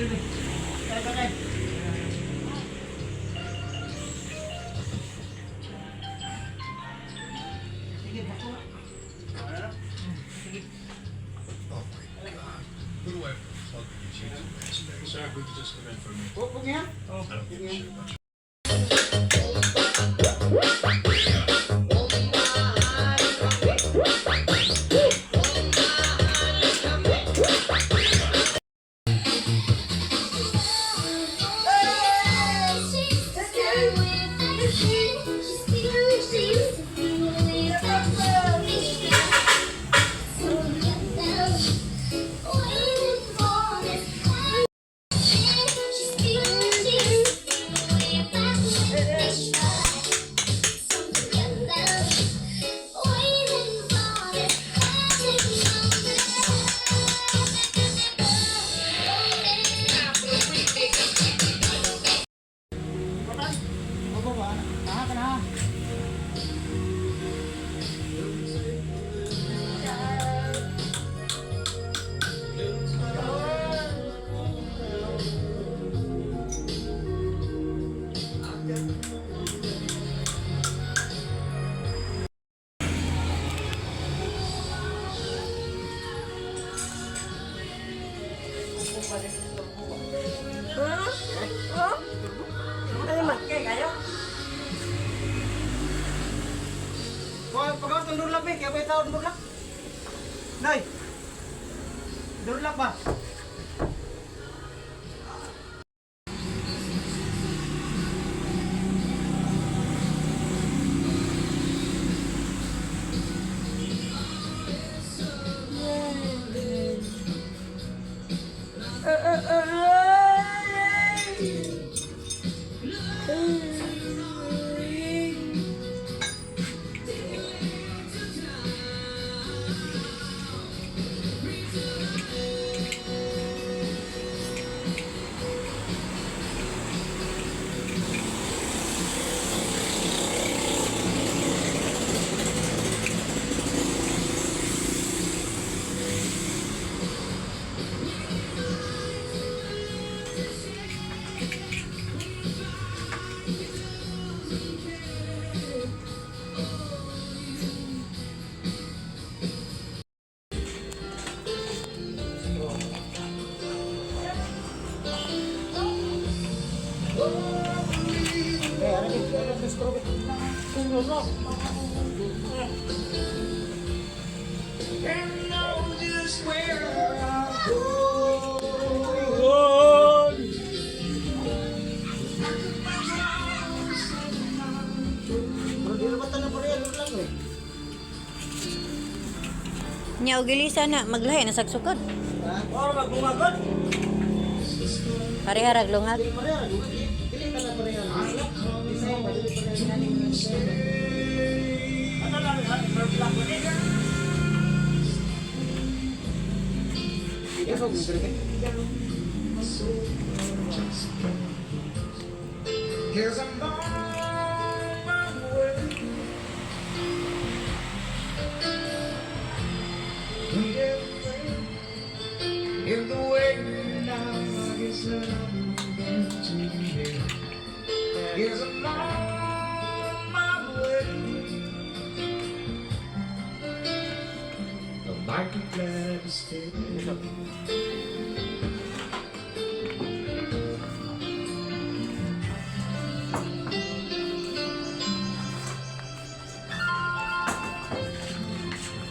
Dili. Kaya kaya. Sige, bako na. Sige. Oh my God. Who do I have to plug these YouTube Sorry, we could just come in for a minute. Oh, huwag yan. Oh. I don't give a shit about you. Patay. Opo ba? Taha ka na ha. Pagawas ng durlak eh. Kaya ba ito ang durlak? Nay! Durlak ba? Eh, ano din? Ano din? Durlak. And know just where I'm going. Pero di na ba tanong pa rin? Durlak eh. Nya og gilisa na maglahi na sagsukod. Ha? Oh, magbungagod. Pareha rag lungag. Dili pa rin. Dili ka na pa rin. Design ba? Dili pa rin. Ano lang, ha? Burp ko ni. Yes, og dili ka. Here's I'm on my way. In the way now, I guess I'm going to be. Here's I'm on my way. I might be glad to stay.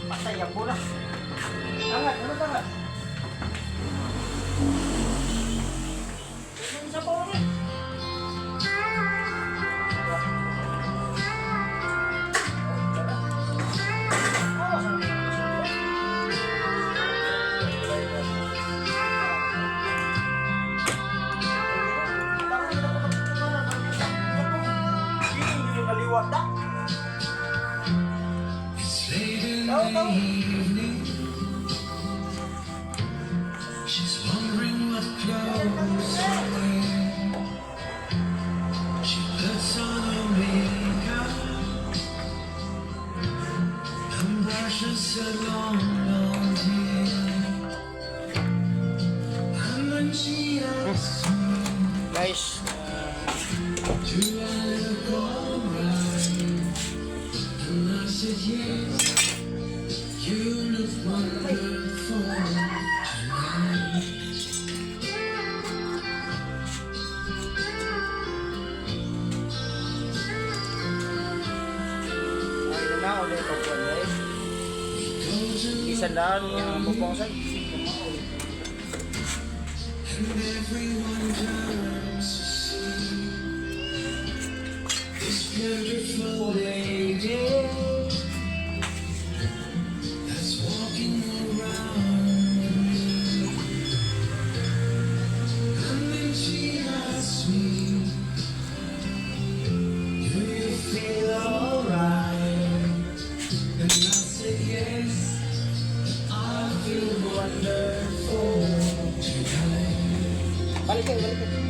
Patay ang bola. Angat, ano tangat? Ano sa pawang eh? Hindi nyo maliwat na. It's late in Tao, the tao. evening. She's wondering what clothes to wear. Wonderful tonight. Ay, na ulit ko po eh. 100 ang bubongsan. And everyone turns to see this beautiful lady that's walking around me. And then she asks me, "Do you feel alright?" And I said, "Yes, I feel wonderful tonight." Balik kayo, balik kayo.